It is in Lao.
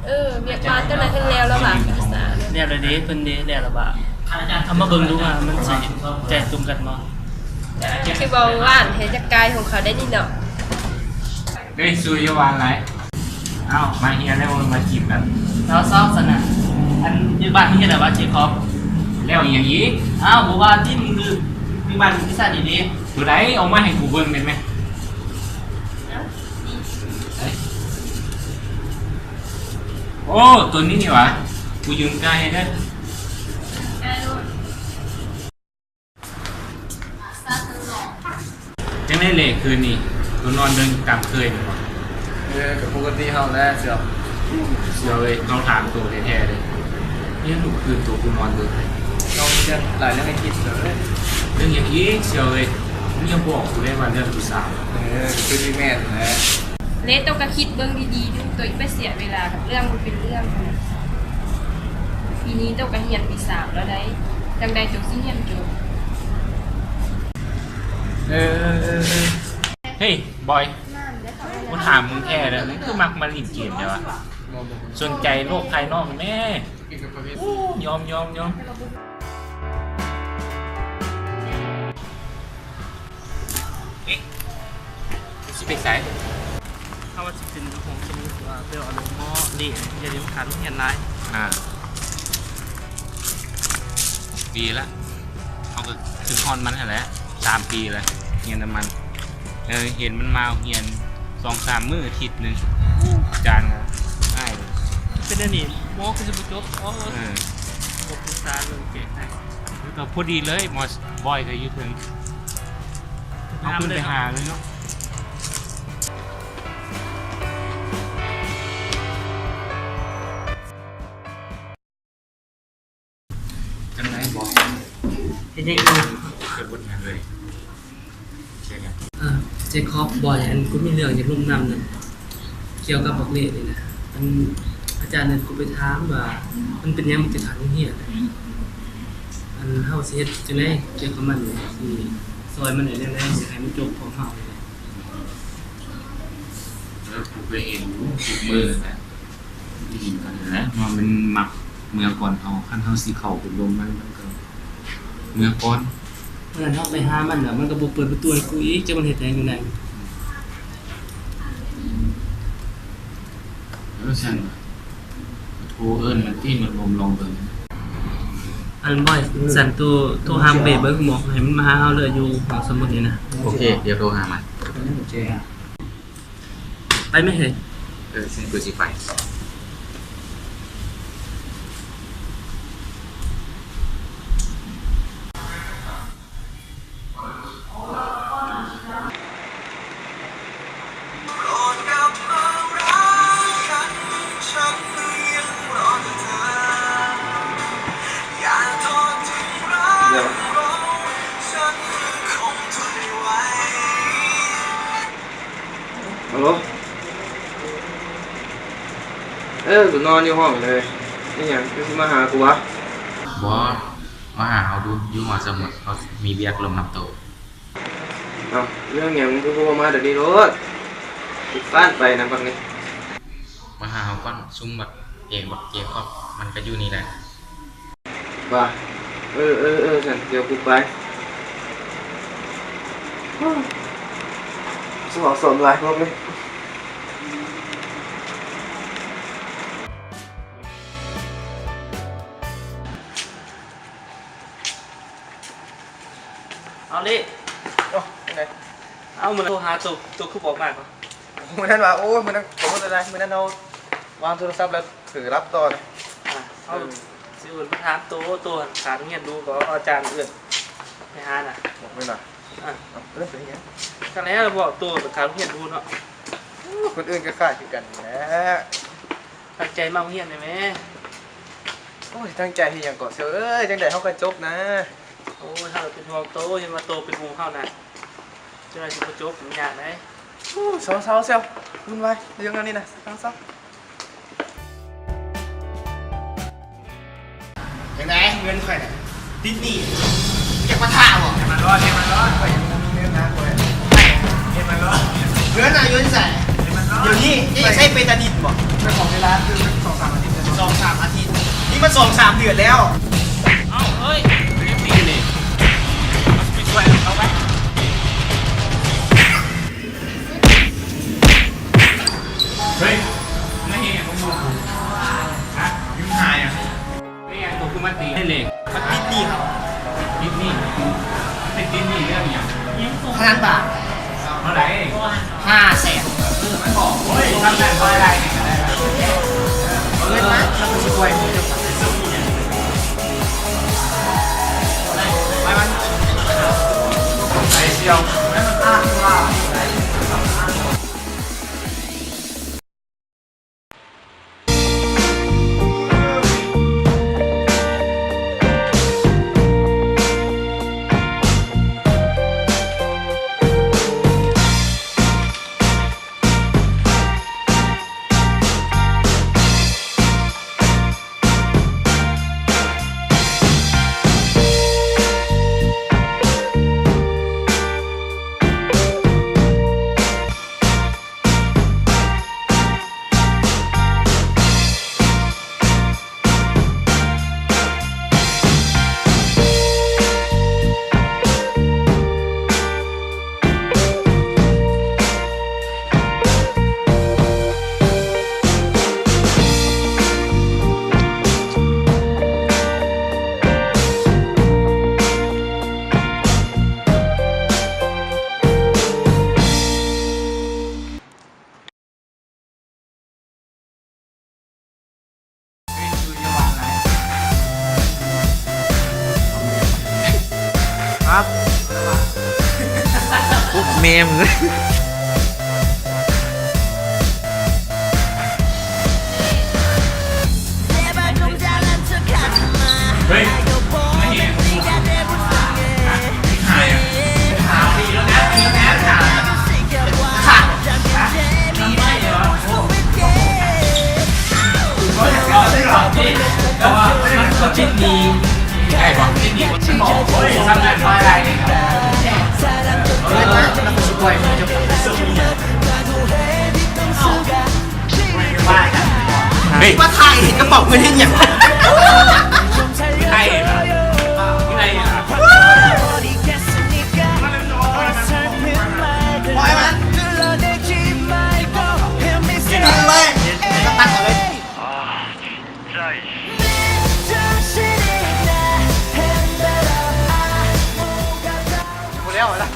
ເອີ ວຽກບ້ານເຈົ້ານາຍເພິ່ນແລ້ວລະຫວາ? ແລ້ວແລ້ວເດ້ ເພິ່ນເດ້ ແລ້ວລະຫວາ? ເອົາມາເບິ່ງດູວ່າມັນຊິແຈງຕົງກັນບໍ່? ຄືເວົ້າຫວານແທ້ ຈັກກາຍຂອງເຂົາໄດ້ນີ້ເນາະ. ເອີຍ ຊູຢ່າຫວານຫຼາຍ. ອ້າວ ມາຮຽນແລ້ວ ມາຈີບກັນ. ເຊົາໆ ຊັ້ນນະ. ອັນ ຢູ່ບ້ານເຮັດແລ້ວຫວາ ເຈຄອບ? ແລ້ວອີ່ຫຍັງອີກ? ອ້າວ ບໍ່ວ່າຕິ ມຶງດື້ ຢູ່ບ້ານມີວິຊານີ້ເດ້. ຕົວໃດ? ເອົາມາໃຫ້ກູເບິ່ງໄດ້ໄໝ? ໂອ້ ຕົວນີ້ຫວາ? ກູຢືມກາຍໃຫ້ເດີ້. ຈັ່ງໃດເລ ຄືນນີ້ໂຕນອນເດີ່ງຕາມເຄີຍແມ່ນບໍ່? ເອີ ກໍປົກກະຕິເຮົາແຫຼະສ່ຽວ. ສ່ຽວເອີຍ ເຮົາຖາມໂຕແທ້ໆເລີຍ ເຮັດລູກຄືນໂຕກູນອນເດີ່ງ. ເຮົາມີເລື່ອງຫຼາຍເລື່ອງໃຫ້ຄິດສ່ຽວເອີຍ. ເລື່ອງຫຍັງອີກສ່ຽວເອີຍ? ມຶງຢ່າບອກກູເດ້ວ່າເລື່ອງຜູ້ສາວ. ເອີ ກໍຄືຊິແມ່ນແຫຼະ. ເລ ໂຕກໍຄິດເບິ່ງດີໆດູ ໂຕຢ່າໄປເສຍເວລາກັບເລື່ອງບໍ່ເປັນເລື່ອງຫັ້ນນະ. ປີນີ້ໂຕກໍຮຽນປີສາມແລ້ວໃດ໋ ຈັ່ງໃດໂຕຊິຮຽນຈົບ. ເອີ ເອີ ເອີ ເອີ ເຮີ້ຍ ບອຍ ກູຖາມມຶງແທ້ເດີ້ ມຶງຄືມັກມາຫຼິ້ນເກມແທ້ວະ? ບໍ່ ບໍ່ ສົນໃຈໂລກພາຍນອກແດ່. ໂອ້ ຍອມ ຍອມ ຍອມ. ເອະ ຊິໄປໃສ? ເຮົາວ່າຊິເປັນຫ້ອງສະໝຸດ ວ່າເພື່ອເອົາລົງມໍລີ້ ຢ່າລືມຄ່າໂຮງຮຽນຫຼາຍ. ອ່າ ດີລະ ເຮົາກໍຄິດຮອດມັນຫັ້ນແຫຼະ ສາມປີລະຮຽນນຳມັນ. ເອີ ເຫັນມັນມາໂຮງຮຽນສອງສາມມື້ ອາທິດໜຶ່ງ ອາຈານກໍອ້າຍ ເປັນອັນນີ້ ມໍຄືຊິບໍ່ຈົບ. ເອີ ບໍ່ປຶກສາເລື່ອງເກດໃຫ້. ກໍພໍດີເລີຍ ມໍ ບອຍກໍຢູ່ເທິງ ເຮົາຂຶ້ນໄປຫາເລີຍເນາະ. ຈັ່ງໃດບອຍ? ເຮັດຫຍັງຢູ່? ເຮັດບົດງານເລີຍ. ເອີ ເຈຄອບ ບອຍ ອັນ ກູມີເລື່ອງຢາກລົມນຳນະ ກ່ຽວກັບບັກເລດນີ້ນະ. ອັນ ອາຈານເອີ້ນກູໄປຖາມວ່າ ມັນເປັນຫຍັງມັນຈຶ່ງຂາດໂຮງຮຽນ. ອັນ ເຮົາຊິເຮັດຈັ່ງໃດກ່ຽວກັບມັນ ຊິຊ່ອຍມັນໄດ້ແນວໃດ ຊິໃຫ້ມັນຈົບພ້ອມເຮົານີ້ແຫຼະ. ເອີ ກູເຄີຍເຫັນຢູ່ທຸກມື້ນະ. ໄດ້ຍິນເຂົານີ້ແຫຼະ ວ່າມັນມັກເມືອກ່ອນເຮົາ. ຄັນເຮົາຊິເຂົ້າໄປລົມມັນ ມັນກໍເມືອກ່ອນ. ເມື່ອນັ້ນເຮົາໄປຫາມັນແລ້ວ ມັນກໍບໍ່ເປີດປະຕູໃຫ້ກູອີກ ຈັກມັນເຮັດຫຍັງຢູ່ໃນ. ເອີ ຊັ້ນ ໂທເອີ້ນມັນຕິ ມັນລົມລອງເບິ່ງ. ອັນ ບອຍ ຊັ້ນໂຕໂທຫາເປ້ເບິ່ງໝໍ ໃຫ້ມັນມາຫາເຮົາເລີຍ ຢູ່ຫ້ອງສະໝຸດນີ້ນະ. ໂອເຄ ດຽວໂທຫາມັນ. ໄປແມ່ເຮີ້ຍ. ເອີ ຊັ້ນກູຊິໄປ. ຮາໂຫຼ ເອີ ກູນອນຢູ່ຫ້ອງເລີຍ. ອີຫຍັງ ຄືຊິມາຫາກູຫວາ? ບໍ່ ມາຫາເຮົາດູ ຢູ່ຫໍສະໝຸດ ເຮົາມີວຽກລົມນຳໂຕ. ເອົ້າ ເລື່ອງຫຍັງ ຄືບໍ່ມາດຽວນີ້ໂລດ? ກູຄ້ານໄປນຳບັດນີ້. ມາຫາເຮົາກ່ອນ ຊຸມບັກເອ ບັກເຈຄອບ ມັນກໍຢູ່ນີ້ແຫຼະ. ວ່າ ເອີ ເອີ ເອີ ຊັ້ນດຽວກູໄປ. ສະເໝາະສົມຫຼາຍພວກນີ້. ເອົາເດ້ ໂອ້ ຈັ່ງໃດ? ເອົາ ມື້ນັ້ນໂທຫາໂຕ ໂຕຄືບໍ່ອອກມາວະ? ມື້ນັ້ນວ່າ ໂອ້ຍ ມື້ນັ້ນ ຂໍໂທດຫຼາຍໆ ມື້ນັ້ນເຮົາວາງໂທລະສັບແລ້ວເຜີລັບຕໍ່ນະ. ອ່າ ເຮົາ ເອີ ຊິເອີ້ນມາຖາມໂຕ ໂຕຫັ້ນຂາດໂຮງຮຽນດູ ກໍເອົາອາຈານເອີ້ນໄປຫານະ. ບອກເລີຍນະ. ອ່າ ເອີ້ນໄປເຮັດຫຍັງ? ຈັກແລ້ວ ບອກໂຕຂາດໂຮງຮຽນດູເນາະ. ໂອ້ ຄົນອື່ນກໍຂາດຄືກັນແຫຼະ. ຕັ້ງໃຈມາໂຮງຮຽນແດ່ແມ. ໂອ້ຍ ຕັ້ງໃຈເຮັດຫຍັງເກາະ ເຊວເອີຍ ຈັ່ງໃດເຮົາກໍຈົບນະ. ໂອ້ຍ ເຮົາເປັນຫ່ວງໂຕ ເຫັນວ່າໂຕເປັນຫ່ວງເຮົານະ ຈັ່ງໃດຊິບໍ່ຈົບ ມັນຍາກໃດ໋. ໂອ້ ເຊົາໆ ເຊວ ວຸ່ນວາຍເລື່ອງແນວນີ້ນະ ເຊົາໆ. ຈັ່ງໃດ ເງິນຂ້ອຍນະ ຕິດໜີ້ ຢາກປະທະບໍ່? ໃຫ້ມັນລອດ ໃຫ້ມັນລອດ ຂ້ອຍຍັງບໍ່ມີເງິນນະ ຂ້ອຍ ໃຫ້ ໃຫ້ມັນລອດ. ເງິນນະ ຢູ່ໃສ? ໃຫ້ມັນລອດ ດຽວນີ້ ຍັງຢາກໃຊ້ເບຕາດິນບໍ່? ເປັນຂອງເວລາຄືສອງສາມອາທິດເລີຍ ສອງສາມອາທິດ ນີ້ມັນສອງສາມເດືອນແລ້ວ. ເອົ້າ ເຮີ້ຍ ເປັນຈັ່ງຊີ້ນີ້ ໄປຊ່ວຍເຂົາໄປ. ເຮີ້ຍ ມາເຮັດຫຍັງຂອງມຶງ? ຮະ ຢືນຫາຫຍັງ? ແມ່ນ ໂຕຄືມາຕີໃຫ້ເລກ ມັນຕິດໜີ້ເຮົາ ຕິດໜີ້ ມັນເປັນຕິດໜີ້ເລື່ອງຫຍັງ? ພັນບາດ. ເທົ່າໃດ? ຫ້າແສນ. ເອີ ມັນບອກ ໂອ້ຍ ທຳນັ້ນບໍ່ໄດ້ ເອົາເງິນມາ ແລ້ວກໍຊິປ່ອຍ. ໄປມັນ ໄປສ່ຽວ ໃຫ້ມັນພາດວ່າ. ຄັບ ປຸບແມ່ມຶງເອີຍ. ເຮີ້ຍ ເຮີ້ຍ ມາຖ່າຍເຫັນກະເປົາເງິນເຮັດຫຍັງ? ຖ່າຍເຫັນຫວາ? ປ່ອຍມັນ ເຮັດເລີຍ ເຮັດເລີຍ ຕັດເອົາເລີຍ.